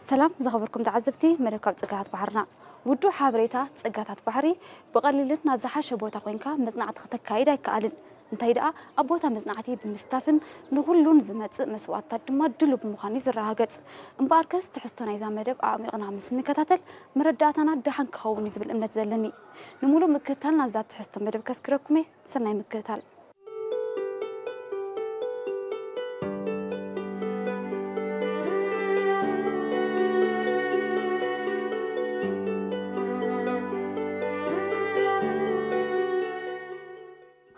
ሰላም ዝኸበርኩም ተዓዘብቲ መደብ ካብ ጸጋታት ባሕርና። ውዱእ ሓበሬታ፣ ጸጋታት ባሕሪ ብቐሊልን ናብ ዝሓሸ ቦታ ኮይንካ መጽናዕቲ ከተካይድ ኣይከኣልን። እንታይ ደኣ፣ ኣብ ቦታ መጽናዕቲ ብምስታፍን ንኹሉን ዝመጽእ መስዋእትታት ድማ ድሉው ብምዃኑ እዩ ዝረጋገጽ። እምበኣርከስ ትሕዝቶ ናይዛ መደብ ኣዕሚቕና ምስ እንከታተል መረዳእታና ደሓን ክኸውን እዩ ዝብል እምነት ዘለኒ። ንምሉእ ምክትታል ናብዛ ትሕዝቶ መደብ ከስክረኩም እየ። ሰናይ ምክትታል።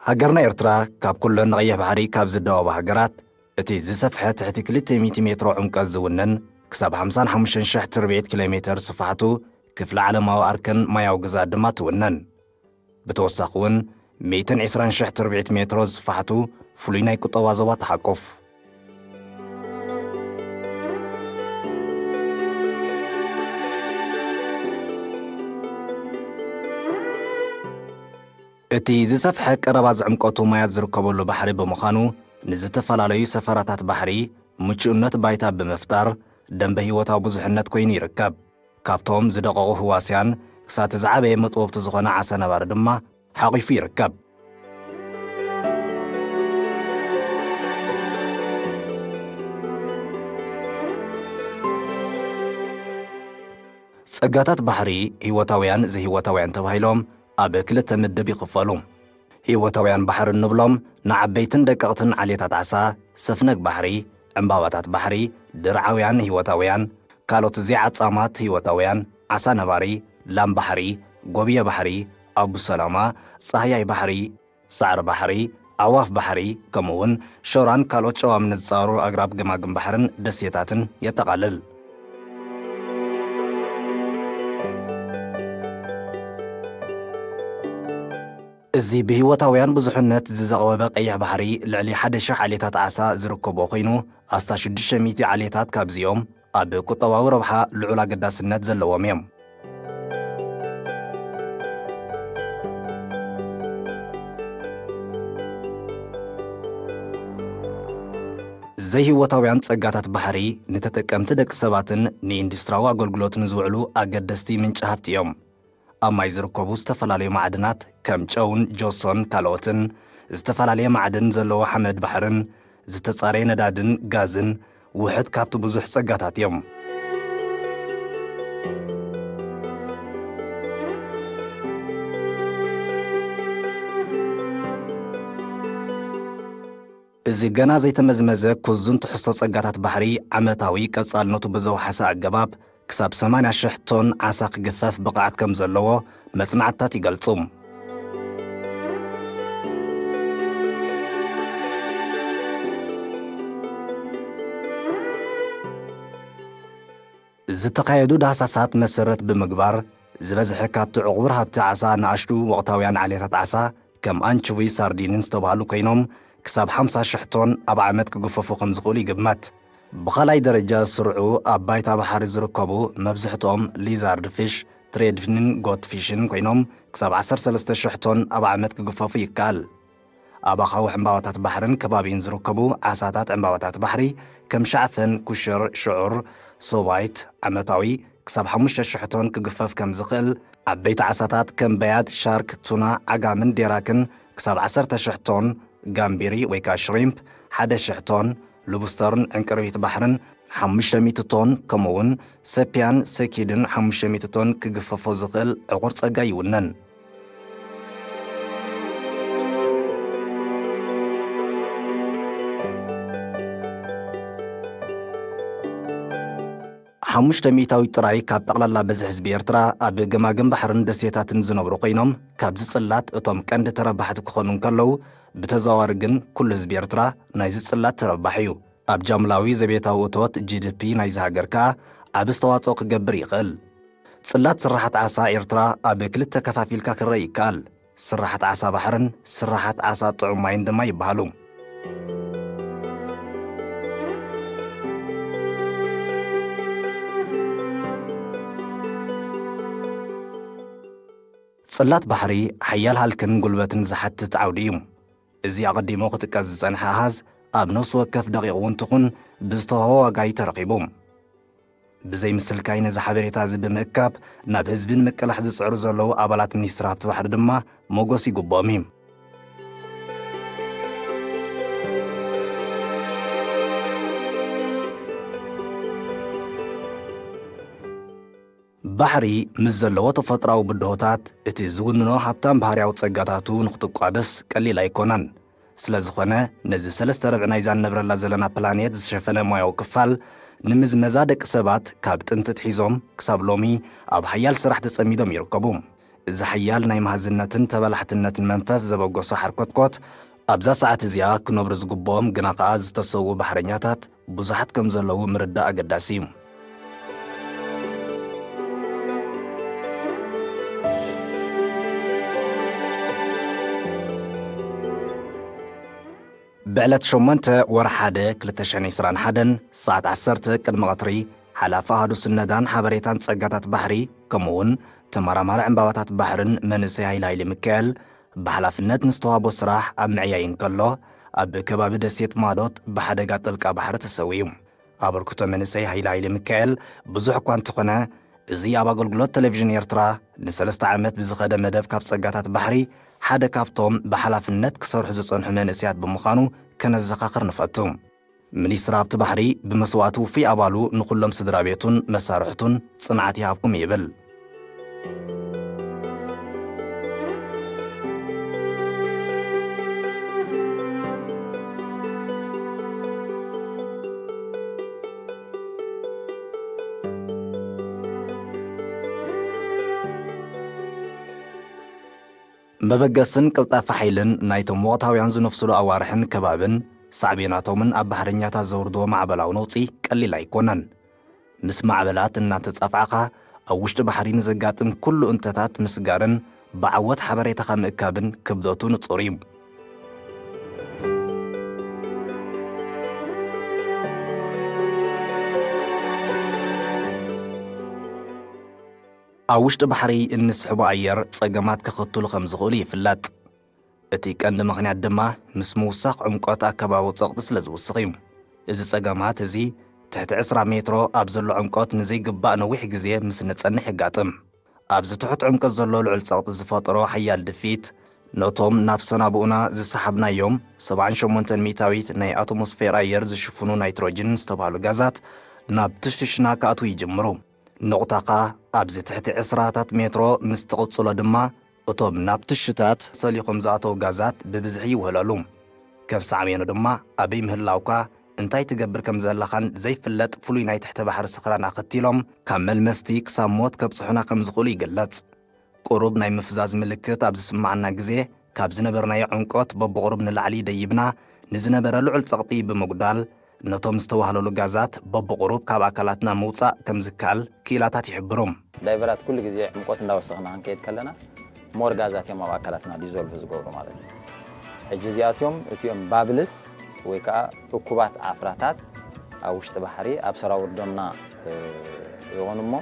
ሃገርና ኤርትራ ካብ ኩለን ንቐይሕ ባሕሪ ካብ ዝደወባ ሃገራት እቲ ዝሰፍሐ ትሕቲ ክልተ ሚእቲ ሜትሮ ዕምቀት ዝውንን ክሳብ ሓምሳን ሓሙሽተን ሽሕ ትርብዒት ኪሎ ሜተር ስፋሕቱ ክፍለ ዓለማዊ ኣርከን ማያዊ ግዛት ድማ ትውነን። ብተወሳኺ እውን ሚእትን ዕስራን ሽሕ ትርብዒት ሜትሮ ዝስፋሕቱ ፍሉይ ናይ ቁጠባ ዞባ ትሓቁፍ። እቲ ዝሰፍሐ ቀረባ ዝዕምቀቱ ማያት ዝርከበሉ ባሕሪ ብምዃኑ ንዝተፈላለዩ ሰፈራታት ባሕሪ ምቹእነት ባይታ ብምፍጣር ደንበ ህይወታዊ ብዙሕነት ኮይኑ ይርከብ። ካብቶም ዝደቐቑ ህዋስያን ክሳብ እቲ ዝዓበየ መጥበብቲ ዝኾነ ዓሳ ነባሪ ድማ ሓቒፉ ይርከብ። ጸጋታት ባሕሪ ህይወታውያን ዘይህይወታውያን ተባሂሎም ኣብ ክልተ ምድብ ይኽፈሉ። ህይወታውያን ባሕሪ እንብሎም ንዓበይትን ደቀቕትን ዓሌታት ዓሳ፣ ሰፍነግ ባሕሪ፣ ዕምባባታት ባሕሪ፣ ድርዓውያን ህይወታውያን፣ ካልኦት ዘይዓጻማት ህይወታውያን፣ ዓሳ ነባሪ፣ ላም ባሕሪ፣ ጎብየ ባሕሪ፣ ኣቡ ሰላማ፣ ጻህያይ ባሕሪ፣ ሳዕሪ ባሕሪ፣ ኣዕዋፍ ባሕሪ፣ ከምኡ'ውን ሸራን ካልኦት ጨዋምነት ዝጻወሩ ኣግራብ ገማግም ባሕርን ደሴታትን የጠቓልል። እዚ ብህይወታውያን ብዙሕነት ዝዘቕበበ ቀይሕ ባሕሪ ልዕሊ ሓደ ሽሕ ዓሌታት ዓሳ ዝርከብኦ ኮይኑ፣ ኣስታት ሽዱሽተ ሚእቲ ዓሌታት ካብዚኦም ኣብ ቁጠባዊ ረብሓ ልዑል ኣገዳስነት ዘለዎም እዮም። ዘይህይወታውያን ጸጋታት ባሕሪ ንተጠቀምቲ ደቂ ሰባትን ንኢንዱስትራዊ ኣገልግሎትን ዝውዕሉ ኣገደስቲ ምንጪ ሃብቲ እዮም። ኣብ ማይ ዝርከቡ ዝተፈላለዩ ማዕድናት ከም ጨውን ጆሶን ካልኦትን፣ ዝተፈላለየ ማዕድን ዘለዎ ሓመድ ባሕርን፣ ዝተጻረየ ነዳድን ጋዝን ውሕድ ካብቲ ብዙሕ ጸጋታት እዮም። እዚ ገና ዘይተመዝመዘ ኩዙን ትሕዝቶ ጸጋታት ባሕሪ ዓመታዊ ቀጻልነቱ ብዘውሓሰ ኣገባብ ክሳብ ሰማንያ ሽሕ ቶን ዓሳ ክግፈፍ ብቕዓት ከም ዘለዎ መጽናዕትታት ይገልጹ። ዝተኻየዱ ዳህሳሳት መሰረት ብምግባር፣ ዝበዝሐ ካብቲ ዕቑር ሃብቲ ዓሳ ንኣሽቱ ወቕታውያን ዓሌታት ዓሳ ከም ኣንችቪ፣ ሳርዲንን ዝተባህሉ ኮይኖም፣ ክሳብ ሓምሳ ሽሕ ቶን ኣብ ዓመት ክግፈፉ ከም ዝኽእሉ ይግመት። ብኻልኣይ ደረጃ ዝስርዑ ኣብ ባይታ ባሕሪ ዝርከቡ መብዝሕትኦም ሊዛርድ ፊሽ፣ ትሬድፊንን ጎት ፊሽን ኮይኖም፣ ክሳብ ዓሰርተ ሰለስተ ሽሕ ቶን ኣብ ዓመት ክግፈፉ ይከኣል። ኣብ ኣኻውሕ ዕምባባታት ባሕርን ከባቢኡን ዝርከቡ ዓሳታት ዕምባባታት ባሕሪ ከም ሻዕፈን፣ ኩሽር፣ ሽዑር፣ ሶባይት ዓመታዊ ክሳብ ሓሙሽተ ሽሕ ቶን ክግፈፍ ከም ዝኽእል፣ ዓበይቲ ዓሳታት ከም በያድ፣ ሻርክ፣ ቱና፣ ዓጋምን ዴራክን ክሳብ ዓሰርተ ሽሕ ቶን፣ ጋምቢሪ ወይ ከኣ ሽሪምፕ ሓደ ሽሕ ቶን፣ ሉብስተርን ዕንቅርቢት ባሕርን ሓሙሽተ ሚእቲ ቶን፣ ከምኡ እውን ሰፕያን ሰኪድን ሓሙሽተ ሚእቲ ቶን ክግፈፎ ዝኽእል ዕቑር ጸጋ ይውነን። ሓሙሽተ ሚእታዊት ጥራይ ካብ ጠቕላላ ብዝሒ ህዝቢ ኤርትራ ኣብ ገማግም ባሕርን ደሴታትን ዝነብሩ ኮይኖም፣ ካብዚ ጽላት እቶም ቀንዲ ተረባሕቲ ክኾኑ እንከለዉ፣ ብተዘዋዋሪ ግን ኩሉ ህዝቢ ኤርትራ ናይዚ ጽላት ተረባሒ እዩ። ኣብ ጃምላዊ ዘቤታዊ እቶት፣ ጂ ዲ ፒ፣ ናይዚ ሃገር ከኣ ዓቢ ኣስተዋጽኦ ክገብር ይኽእል። ጽላት ስራሓት ዓሳ ኤርትራ ኣብ ክልተ ከፋፊልካ ክረአ ይከኣል። ስራሓት ዓሳ ባሕርን ስራሓት ዓሳ ጥዑም ማይን ድማ ይበሃሉ። ጽላት ባሕሪ ሓያል ሃልክን ጉልበትን ዝሓትት ዓውዲ እዩ። እዚ ኣቐዲሙ ክጥቀስ ዝጸንሐ ኣሃዝ ኣብ ነፍሲ ወከፍ ደቂቕ እውን ትኹን ብዝተዋህቦ ዋጋ እዩ ተረኺቡ። ብዘይ ምስልካይ ነዚ ሓበሬታ እዚ ብምእካብ ናብ ህዝቢ ንምቅላሕ ዝጽዕሩ ዘለዉ ኣባላት ሚኒስትሪ ሃብቲ ባሕሪ ድማ ሞጎስ ይግብኦም እዩ። ባሕሪ ምስ ዘለዎ ተፈጥሮኣዊ ብድሆታት፣ እቲ ዝውንኖ ሃብታም ባህርያዊ ጸጋታቱ ንኽትቋደስ ቀሊል ኣይኮነን። ስለ ዝኾነ፣ ነዚ ሰለስተ ርብዒ ናይዛ ንነብረላ ዘለና ፕላኔት ዝሸፈነ ማያዊ ክፋል ንምዝመዛ ደቂ ሰባት ካብ ጥንቲ ኣትሒዞም ክሳብ ሎሚ ኣብ ሓያል ስራሕ ተጸሚዶም ይርከቡ። እዚ ሓያል ናይ መሃዝነትን ተበላሕትነትን መንፈስ ዘበገሶ ሓርኮትኮት ኣብዛ ሰዓት እዚኣ ክነብሩ ዝግብኦም ግና ከኣ ዝተሰዉ ባሕረኛታት ብዙሓት ከም ዘለዉ ምርዳእ ኣገዳሲ እዩ። ብዕለት ሸሞንተ ወርሒ ሓደ ክልተ ሽሕን ዕስራን ሓደን ሰዓት ዓሰርተ ቅድሚ ቀትሪ፣ ሓላፊ ኣሃዱ ስነዳን ሓበሬታን ጸጋታት ባሕሪ፣ ከምኡውን ተመራማሪ ዕምባባታት ባሕርን መንእሰይ ሃይለ ሃይለ ሚካኤል ብሓላፍነት ንዝተዋህቦ ስራሕ ኣብ ምዕያይ እንከሎ፣ ኣብ ከባቢ ደሴት ማዶት ብሓደጋ ጥልቃ ባሕሪ ተሰዊኡ። ኣበርክቶ መንእሰይ ሃይለ ሃይለ ሚካኤል ብዙሕ እኳ እንተኾነ፣ እዚ ኣብ ኣገልግሎት ቴሌቪዥን ኤርትራ ንሰለስተ ዓመት ብዝኸደ መደብ ካብ ጸጋታት ባሕሪ ሓደ ካብቶም ብሓላፍነት ክሰርሑ ዝጸንሑ መንእሰያት ብምዃኑ ከነዘኻኽር ንፈቱ። ሚኒስትሪ ሃብቲ ባሕሪ ብመስዋእቲ ውፉይ ኣባሉ ንኹሎም ስድራ ቤቱን መሳርሕቱን ጽንዓት ይሃብኩም ይብል። መበገስን ቅልጣፈ ሓይልን ናይቶም ወቕታውያን ዝነፍስሉ ኣዋርሕን ከባብን ሳዕቤናቶምን ኣብ ባሕረኛታት ዘውርድዎ ማዕበላዊ ነውጺ ቀሊል ኣይኮነን። ምስ ማዕበላት እናተጻፋዕኻ ኣብ ውሽጢ ባሕሪ ንዘጋጥም ኩሉ እንተታት ምስጋርን ብዓወት ሓበሬታኻ ምእካብን ክብደቱ ንጹር እዩ። ኣብ ውሽጢ ባሕሪ እንስሕቦ ኣየር ጸገማት ከኸትሉ ከም ዝኽእሉ ይፍለጥ። እቲ ቀንዲ ምኽንያት ድማ ምስ ምውሳኽ ዕምቆት ኣከባቢ ጸቕጢ ስለ ዝውስኽ እዩ። እዚ ጸገማት እዚ ትሕቲ ዕስራ ሜትሮ ኣብ ዘሎ ዕምቆት ንዘይግባእ ነዊሕ ግዜ ምስ ንጸንሕ የጋጥም። ኣብዚ ትሑት ዕምቆት ዘሎ ልዑል ጸቕጢ ዝፈጠሮ ሓያል ድፊት፣ ነቶም ናብ ሰናብኡና ዝሰሓብናዮም ሰብዓን ሸሞንተን ሚእታዊት ናይ ኣቶሞስፌር ኣየር ዝሽፍኑ ናይትሮጅን ዝተባህሉ ጋዛት ናብ ትሽትሽና ክኣትዉ ይጅምሩ። ነቑጣኻ ኣብዚ ትሕቲ ዕስራታት ሜትሮ ምስ ትቕጽሎ ድማ፣ እቶም ናብ ትሽታት ሰሊኾም ዝኣተዉ ጋዛት ብብዝሒ ይውህለሉ። ከም ሳዕቤኑ ድማ፣ ኣበይ ምህላውካ፣ እንታይ ትገብር ከም ዘለኻን ዘይፍለጥ ፍሉይ ናይ ትሕቲ ባሕሪ ስኽራን ኣኸቲሎም፣ ካብ መልመስቲ ክሳብ ሞት ከብጽሑና ከም ዝኽእሉ ይግለጽ። ቁሩብ ናይ ምፍዛዝ ምልክት ኣብ ዝስምዓና ግዜ፣ ካብ ዝነበርናዮ ዕምቆት በብቑሩብ ንላዕሊ ደይብና፣ ንዝነበረ ልዑል ጸቕጢ ብምጉዳል፣ ነቶም ዝተዋህለሉ ጋዛት በብቑሩብ ካብ ኣካላትና ምውጻእ ከም ዝከኣል ክኢላታት ይሕብሩ። ዳይቨራት ኩሉ ግዜ ዕምቆት እንዳወሰኽና ክንከይድ ከለና፣ ሞር ጋዛት እዮም ኣብ ኣካላትና ዲዞልቭ ዝገብሩ ማለት እዩ። ሕጂ እዚኣትዮም፣ እቲኦም ባብልስ ወይ ከዓ እኩባት ዓፍራታት ኣብ ውሽጢ ባሕሪ ኣብ ሰራውር ደምና፣ እ፣ ይኾኑ እሞ፣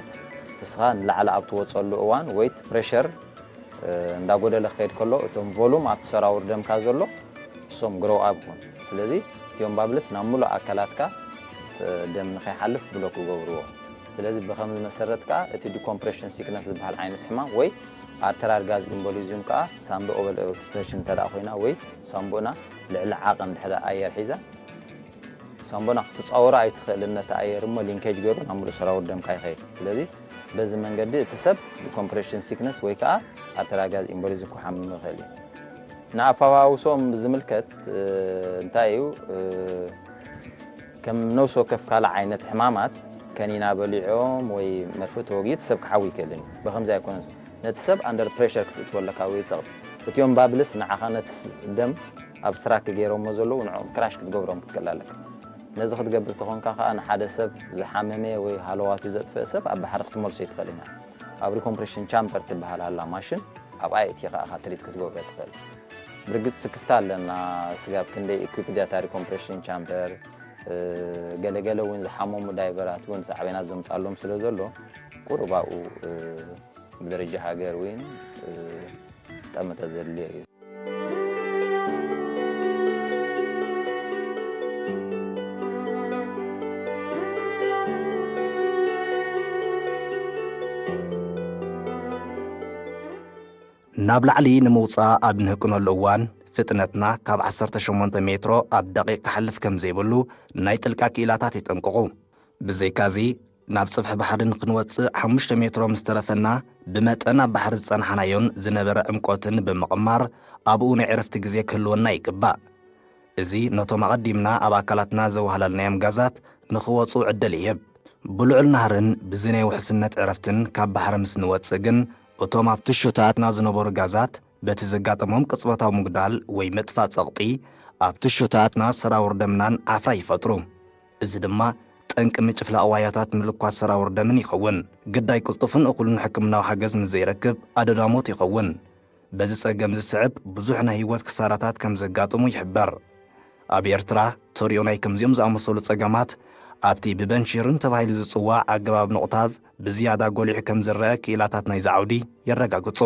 ንስኻ ንላዕሊ ኣብ ትወጸሉ እዋን ወይ እቲ ፕሬሸር፣ እ፣ እንዳጎደለ ክኸይድ ከሎ፣ እቶም ቮሉም ኣብቲ ሰራውር ደምካ ዘሎ እሶም ግሮው ኣፕ ይኾኑ። ስለዚ እቲኦም ባብልስ ናብ ሙሉእ ኣካላትካ ስ-፣ ደም ንኸይሓልፍ ብሎክ ይገብርዎ። ስለዚ ብኸምዚ መሰረት ከኣ እቲ ዲኮምፕሬሽን ሲክነስ ዝበሃል ዓይነት ሕማም ወይ ኣርተራል ጋዝ ኢምቦሊዝም ከኣ ሳምቢ ኦቨል ኦብስትራክሽን እንተ ደኣ ኮይና ወይ ሳምቡእና ልዕሊ ዓቐን ድሕሪ ኣየር ሒዛ ሳምቦና ክትጻወሮ ኣይትኽእልን። ነቲ ኣየር እሞ ሊንኬጅ ገይሩ ናብ ሙሉእ ሰራውር ደምካ ይኸይድ። ስለዚ በዚ መንገዲ እቲ ሰብ ኮምፕሬሽን ሲክነስ ወይ ከኣ ኣርተራል ጋዝ ኢምቦሊዝም ክሓምም ይኽእል እዩ። ንኣፈዋውሶም ብዝምልከት፣ እ፣ እንታይ እዩ፣ እ፣ ከም ነፍሲ ወከፍ ካልእ ዓይነት ሕማማት ከኒና በሊዖም ወይ መርፍእ ተወጊኡ እቲ ሰብ ክሓዊ ይክእልን እዩ። ብኸምዚ ኣይኮነን። ነቲ ሰብ ኣንደር ፕሬሸር ክትእትዎ ኣለካ ወይ ጸቕጢ። እቲኦም ባብልስ ንዓኻ ነቲ ስ-፣ ደም ኣብስትራክት ገይሮሞ ዘለዉ ንዕኦም ክራሽ ክትገብሮም ክትክእል ኣለካ። ነዚ ክትገብር ተኾንካ ከኣ ንሓደ ሰብ ዝሓመመ ወይ ሃለዋቱ ዘጥፍእ ሰብ ኣብ ባሕሪ ክትመልሶ ይትኽእል ኢና። ኣብ ሪኮምፕሬሽን ቻምበር ትበሃል ኣላ ማሽን፣ ኣብኣ እቲኻ ኢኻ ትሪት ክትገብሮ ትኽእል። ብርግጽ ስክፍታ ኣለና፣ ስጋብ ክንደይ ኢኩፕድ እያ እታ ሪኮምፕሬሽን ቻምበር፣ እ፣ ገለገለ እውን ዝሓመሙ ዳይቨራት እውን ሳዕቤናት ዘምጻሎም ስለ ዘሎ፣ ቁሩብ ኣብኡ፣ እ፣ ብደረጃ ሃገር እውን፣ እ፣ ጠመተ ዘድልዮ እዩ። ናብ ላዕሊ ንምውጻእ ኣብ ንህቅነሉ እዋን፣ ፍጥነትና ካብ ዓሰርተ ሸሞንተ ሜትሮ ኣብ ደቂቕ ክሓልፍ ከም ዘይብሉ ናይ ጥልቃ ክኢላታት የጠንቅቑ። ብዘይካዚ፣ ናብ ጽፍሒ ባሕሪ ንኽንወጽእ ሓሙሽተ ሜትሮ ምስ ተረፈና፣ ብመጠን ኣብ ባሕሪ ዝጸናሕናዮን ዝነበረ ዕምቆትን ብምቕማር፣ ኣብኡ ናይ ዕረፍቲ ግዜ ክህልወና ይግባእ። እዚ ነቶም ኣቐዲምና ኣብ ኣካላትና ዘዋህለልናዮም ጋዛት ንኽወጹ ዕድል ይህብ። ብልዑል ናህርን ብዚ ናይ ውሕስነት ዕረፍትን ካብ ባሕሪ ምስ ንወጽእ ግን፣ እቶም ኣብቲ ሹታትና ዝነበሩ ጋዛት በቲ ዘጋጠሞም ቅጽበታዊ ምጉዳል ወይ ምጥፋእ ጸቕጢ፣ ኣብቲ ሹታትና ሰራውር ደምናን ዓፍራ ይፈጥሩ። እዚ ድማ ጠንቂ ምጭፍላቕ ዋያታት ምልኳስ ሰራውር ደምን ይኸውን። ግዳይ ቅልጡፍን እኹልን ሕክምናዊ ሓገዝ ምስ ዘይረክብ ኣደዳ ሞት ይኸውን። በዚ ጸገም ዝስዕብ ብዙሕ ናይ ህይወት ክሳራታት ከም ዘጋጥሙ ይሕበር። ኣብ ኤርትራ ተሪኦ ናይ ከምዚኦም ዝኣመሰሉ ጸገማት ኣብቲ ብበንሺርን ተባሂሉ ዝጽዋዕ ኣገባብ ንቑታብ ብዝያዳ ጎሊሑ ከም ዝረአ ክኢላታት ናይዚ ዓውዲ የረጋግጹ።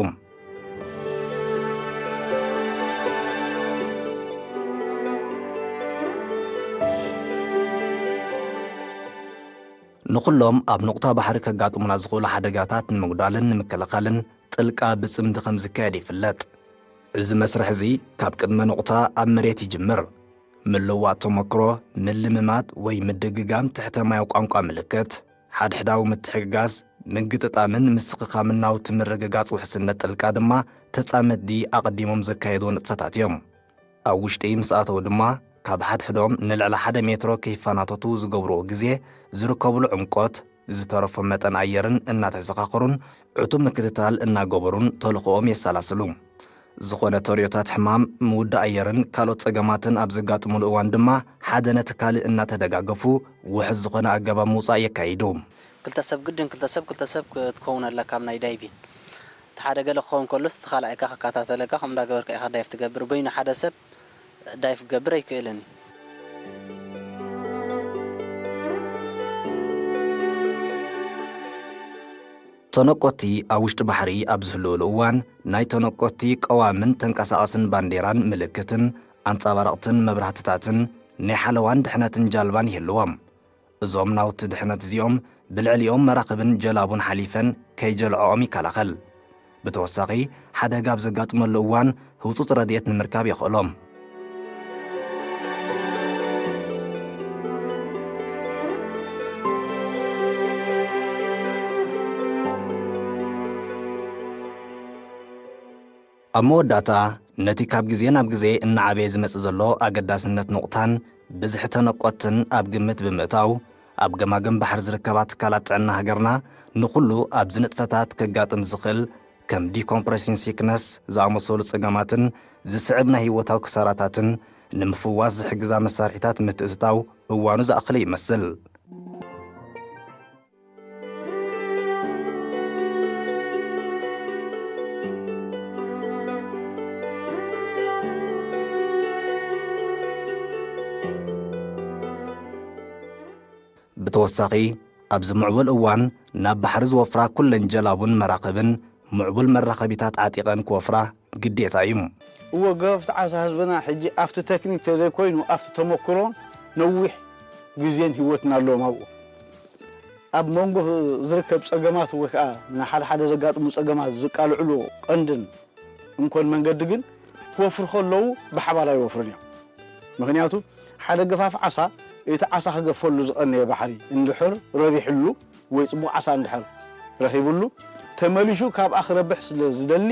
ንኹሎም ኣብ ንቑታ ባሕሪ ከጋጥሙና ዝኽእሉ ሓደጋታት ንምጉዳልን ንምክልኻልን ጥልቃ ብጽምዲ ከም ዝካየድ ይፍለጥ። እዚ መስርሕ እዚ ካብ ቅድመ ንቑታ ኣብ መሬት ይጅምር። ምልውዋጥ ተመክሮ፣ ምልምማድ ወይ ምድግጋም ትሕተ ማያዊ ቋንቋ ምልክት፣ ሓድሕዳዊ ምትሕግጋዝ፣ ምግጥጣምን ምስኽኻምን ናውቲ ምርግጋጽ ውሕስነት ጥልቃ ድማ ተጻመድቲ ኣቐዲሞም ዘካየድዎ ንጥፈታት እዮም። ኣብ ውሽጢ ምስ ኣተዉ ድማ፣ ካብ ሓድሕዶም ንልዕሊ ሓደ ሜትሮ ከይፈናተቱ ዝገብርዎ ግዜ፣ ዝርከቡሉ ዕምቆት፣ ዝተረፎም መጠን ኣየርን እናተዘኻኸሩን ዕቱብ ምክትታል እናገበሩን ተልእኾኦም የሰላስሉ። ዝኾነ ተርእዮታት ሕማም፣ ምውዳእ ኣየርን ካልኦት ጸገማትን ኣብ ዘጋጥሙሉ እዋን ድማ፣ ሓደ ነቲ ካልእ እናተደጋገፉ ውሑስ ዝኾነ ኣገባብ ምውጻእ የካይዱ። ክልተ ሰብ ግድን፣ ክልተ ሰብ፣ ክልተ ሰብ ክትከውን ኣለካ ኣብ ናይ ዳይቪን። እቲ ሓደ ገለ ክኸውን ከሎስ፣ እቲ ካልኣይካ ክከታተለካ፣ ከምኡ እንዳገበርካ ኢኻ ዳይቭ ትገብር። በይኑ ሓደ ሰብ ዳይቭ ክገብር ኣይክእልን። ተነቆትቲ ኣብ ውሽጢ ባሕሪ ኣብ ዝህልውሉ እዋን፣ ናይ ተነቆትቲ ቀዋምን ተንቀሳቓስን ባንዴራን ምልክትን ኣንጸባረቕትን መብራህትታትን ናይ ሓለዋን ድሕነትን ጃልባን ይህልዎም። እዞም ናውቲ ድሕነት እዚኦም ብልዕሊኦም መራኽብን ጀላቡን ሓሊፈን ከይጀልዕኦም ይከላኸል። ብተወሳኺ፣ ሓደጋ ኣብ ዘጋጥመሉ እዋን ህጹጽ ረድኤት ንምርካብ የኽእሎም። ኣብ መወዳእታ፣ ነቲ ካብ ግዜ ናብ ግዜ እናዓበየ ዝመጽእ ዘሎ ኣገዳስነት ንቑታን ብዝሒ ተነቆትን ኣብ ግምት ብምእታው፣ ኣብ ገማግም ባሕሪ ዝርከባ ትካላት ጥዕና ሃገርና፣ ንኹሉ ኣብዚ ንጥፈታት ከጋጥም ዝኽእል ከም ዲኮምፕረሲን ሲክነስ ዝኣመሰሉ ጸገማትን ዝስዕብ ናይ ህይወታዊ ክሳራታትን ንምፍዋስ ዝሕግዛ መሳርሒታት ምትእትታው እዋኑ ዝኣኸለ ይመስል። ብተወሳኺ፣ ኣብዚ ምዕቡል እዋን ናብ ባሕሪ ዝወፍራ ኩለን ጀላቡን መራኽብን ምዕቡል መራኸቢታት ዓጢቐን ክወፍራ ግዴታ እዩ። እወ፣ ገፈፍቲ ዓሳ ህዝብና ሕጂ ኣብቲ ተክኒክ ተዘይኮይኑ ኣብቲ ተመክሮን ነዊሕ ግዜን ህይወትን ኣለዎም ኣብኡ። ኣብ መንጎ ዝርከብ ጸገማት ወይ ከኣ ንሓደ ሓደ ዘጋጥሙ ጸገማት ዝቃልዕሉ ቀንድን እንኮን መንገዲ ግን ክወፍሩ ከለዉ ብሓባር ኣይወፍሩን እዮም። ምኽንያቱ ሓደ ገፋፍ ዓሳ እቲ ዓሳ ክገፈሉ ዝቐነየ ባሕሪ እንድሕር ረቢሕሉ ወይ ጽቡቕ ዓሳ እንድሕር ረኺብሉ ተመሊሹ ካብኣ ክረብሕ ስለ ዝደሊ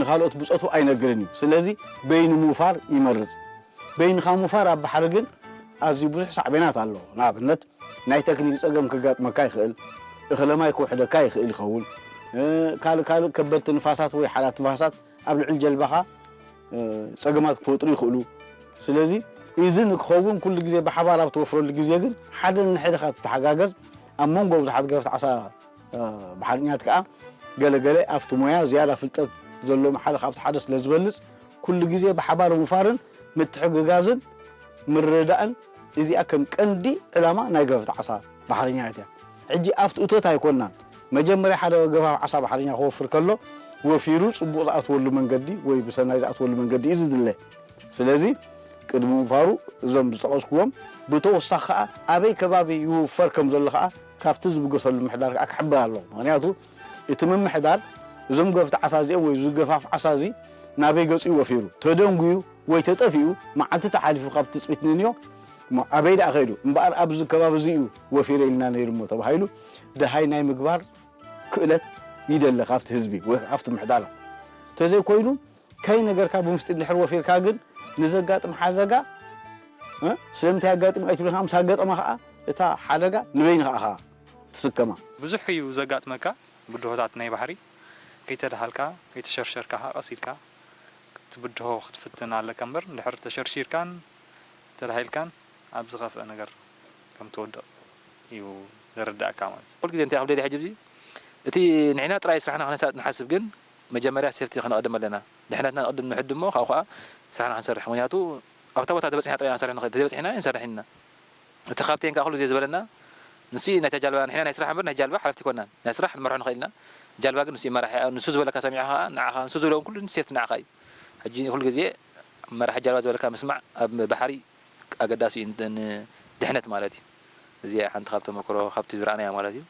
ንኻልኦት ብጾቱ ኣይነግርን እዩ። ስለዚ በይኑ ምውፋር ይመርጽ። በይንኻ ምውፋር ኣብ ባሕሪ ግን ኣዝዩ ብዙሕ ሳዕቤናት ኣለዎ። ንኣብነት ናይ ተክኒክ ጸገም ከጋጥመካ ይኽእል። እኽለ ማይ ክውሕደካ ይኽእል ይኸውን። እ፣ ካልእ ካልእ ከበድቲ ንፋሳት ወይ ሓላት ንፋሳት ኣብ ልዕሊ ጀልባኻ፣ እ፣ ጸገማት ክፈጥሩ ይኽእሉ። ስለዚ እዚ ንክኸውን ኩሉ ግዜ ብሓባር ኣብ ትወፍረሉ ግዜ ግን ሓደ ንሕድኻ ትተሓጋገዝ። ኣብ መንጎ ብዙሓት ገፈፍቲ ዓሳ፣ እ፣ ባሕርኛት ከኣ ገለ ገለ ኣብቲ ሞያ ዝያዳ ፍልጠት ዘለዎም ሓደ ካብቲ ሓደ ስለ ዝበልጽ ኩሉ ግዜ ብሓባር ምውፋርን ምትሕግጋዝን ምርድዳእን እዚኣ ከም ቀንዲ ዕላማ ናይ ገፈፍቲ ዓሳ ባሕርኛት እያ። ሕጂ ኣብቲ እቶት ኣይኮንናን። መጀመርያ ሓደ ገፋፍ ዓሳ ባሕርኛ ክወፍር ከሎ ወፊሩ ጽቡቕ ዝኣትወሉ መንገዲ ወይ ብሰናይ ዝኣትወሉ መንገዲ እዩ ዝድለ። ስለዚ ቅድሚ ምውፋሩ እዞም ዝጠቐስኩዎም ብተወሳኺ ከኣ ኣበይ ከባቢ ይውፈር ከም ዘሎ ከኣ ካብቲ ዝብገሰሉ ምሕዳር ከኣ ክሕብር ኣለዎ። ምኽንያቱ እቲ ምምሕዳር እዞም ገፍቲ ዓሳ እዚኦም ወይ ዝገፋፍ ዓሳ እዚ ናበይ ገጹ እዩ ወፊሩ? ተደንጉዩ ወይ ተጠፊኡ መዓልቲ ተሓሊፉ ካብ ትጽቢት ንንዮ እሞ ኣበይ ደኣ ከይዱ? እምበኣር ኣብዚ ከባቢ እዚ እዩ ወፊረ ኢልና ነይሩ እሞ ተባሂሉ ደሃይ ናይ ምግባር ክእለት ይደለ ካብቲ ህዝቢ ወይ ካብቲ ምሕዳር። ተዘይኮይኑ ከይነገርካ ብምስጢር ድሕሪ ወፊርካ ግን ንዘጋጥም ሓደጋ እ? ስለምንታይ ኣጋጢሙ ኣይትብልን ከዓ ምስ ኣጋጠመ ከዓ እታ ሓደጋ ንበይንኻ ኢኻ ትስከማ። ብዙሕ እዩ ዘጋጥመካ ብድሆታት ናይ ባሕሪ ከይተደሃልካ ከይተሸርሸርካ ከዓ ቀስ ኢልካ ትብድሆ ክትፍትን ኣለካ እምበር እንድሕር ተሸርሺርካን ተዳሂልካን ኣብ ዝኸፍአ ነገር ከም ትወድቕ እዩ ዘረድኣካ ማለት እዩ። ኩሉ ግዜ እንታይ ክብል ደልየ ሕጂ እዚ እቲ ንሕና ጥራይ ስራሕና ክነሳልጥ ንሓስብ ግን መጀመርያ ሴፍቲ ክነቕድም ኣለና። ድሕነትና ንቕድም ንሕድሞ ካብኡ ከዓ ስራሕና ክንሰርሕ ምክንያቱ ኣብታ ቦታ ተበፂሕና ጥራይ ኢና ክንሰርሕ ንኽእል ተዘይበፂሕና ኣይንሰርሕን ኢና። እቲ ካፕቴን ከዓ ኩሉ ግዜ ዝበለና ንሱ እዩ ናይታ ጃልባ ንሕና ናይ ስራሕ እምበር ናይ ጃልባ ሓለፍቲ ኣይኮናን ናይ ስራሕ ንመርሖ ንኽእል ኢና ጃልባ ግን ንሱ እዩ መራሒ ንሱ ዝበለካ ሰሚዕኻ ከዓ ንዓኻ ንሱ ዝብሎ እውን ኩሉ ሴፍቲ ንዓኻ እዩ ሕጂ ኩሉ ግዜ መራሒ ጃልባ ዝበለካ ምስማዕ ኣብ ባሕሪ ኣገዳሲ እዩ ንድሕነት ማለት እዩ እዚኣ ሓንቲ ካብ ተመክሮ ካብቲ ዝረኣናያ ማለት እዩ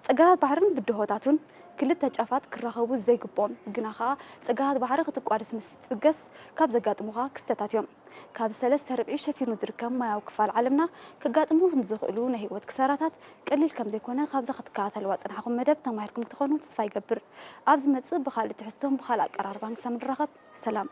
ጸጋታት ባሕርን ብድሆታቱን ክልተ ጫፋት ክራኸቡ ዘይግብኦም፣ ግና ኸኣ ጸጋታት ባሕሪ ክትቋደስ ምስ ትብገስ ካብ ዘጋጥሙኻ ክስተታት እዮም። ካብ ሰለስተ ርብዒ ሸፊኑ ዝርከብ ማያዊ ክፋል ዓለምና ከጋጥሙ ንዝኽእሉ ናይ ህይወት ክሳራታት ቀሊል ከም ዘይኮነ ካብዛ ክትከታተልዋ ዝጸናሕኩም መደብ ተማሂርኩም ክትኾኑ ተስፋ ይገብር። ኣብ ዝመጽእ ብኻልእ ትሕዝቶን ብኻልእ ኣቀራርባን ክሳብ ንራኸብ ሰላም።